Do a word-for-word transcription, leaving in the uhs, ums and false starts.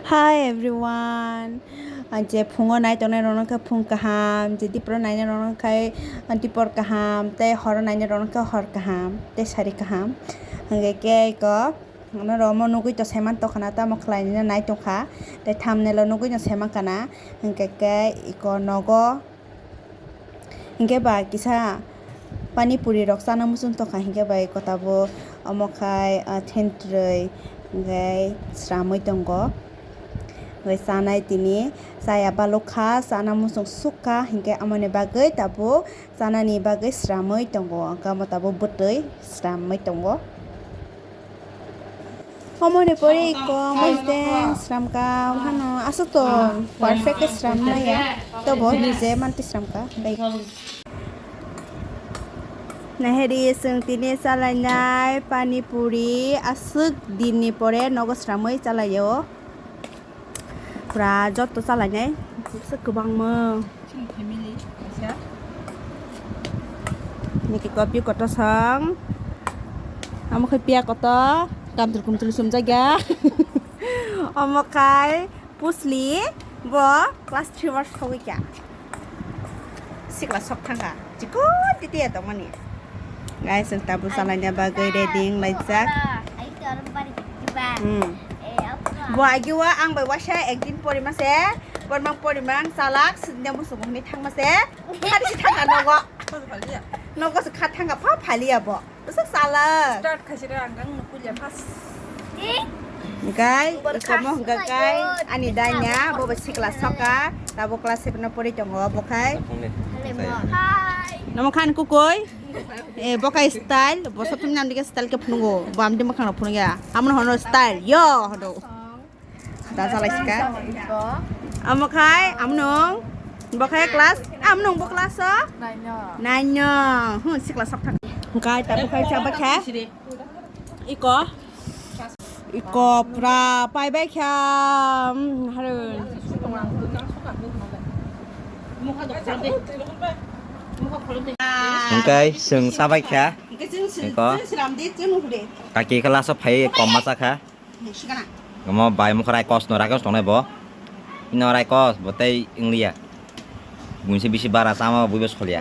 Hi everyone. Ah, je phungo nai tongnai rokno khe phung kaham, je diporo nainai rokno khe, ah, dipor kaham, tei horo nainai rokno khe hor kaham, tei sari kaham. Hingke kei ko, ano romo nugui to seman tokana, tamo khlai nai tongkha, tei thumbnail o nugui no seman kana, hingke kei iko nogo. Hingke ba kisa pani puri rok chana muchung tongkha, hingke bai kotabo omo khai, ah, thentroi hingke sramoi tongo. Hingke chanai tini chaya balok kha, chana muchung sukha, hingke amoni bagoi tabuk chanani bagoi sramoi tongo, hingke omo tabuk bwtwi sramoi tongo. Omoni pore iko mojde sramka hano aswk to perfect khe sram maya, tobo nije manti sramka. Naheri chwng tini chalainai pani puri aswk dinni pore nogo sramwi chalaio. Pura joto chalainai, bwswk kwbangma. Chini family kaisa. Niki kopi koto song. Amo khai piya koto, kamtul kumtul sumjak ya. Omo khai pusli bo class three o sogwi kha. Sikla sok thangkha. Chikon titi ya tongmani. Guys, ang tabuk salaina bagwi ready wng laijak. Hmm. Bo agiwa ang bai waisa ekdin porimase, pormang porimang chalak sidina musumo hwnwi thangmase. Khari si thangkha nogo. Nogo se kha thangkha pha phaliya bo. Bwsa chalak. Start khaisira ang ang nukuli ya first. Hingkai, ikomo hingka kai, ani danya, bo bo sikla soka, tabo class seven no pori tongo, bo khai. Namo khan kukoi, eh, bo khai style, bo sob namdike style ke phunungo, bo amdi makhang phunung ya, amno hono style, yo, hono. Da salai sika. Amo khai, amnung, bo khai class, amnung bo class o? Nine o. Nine o, hmm, sikla sok thang. Hingkai, tabo khai, chaba kha. Iko. Iko pura pai bai kha. Hmm, harun. Hingkai chwng chabai kha. Iko. Kaki class o phai kom ma cha kha. Omo bai mokho raikos no raikos tongnai bo. Ino raikos bo tei wngliya. Buini se bisi bara chama buibo soliya.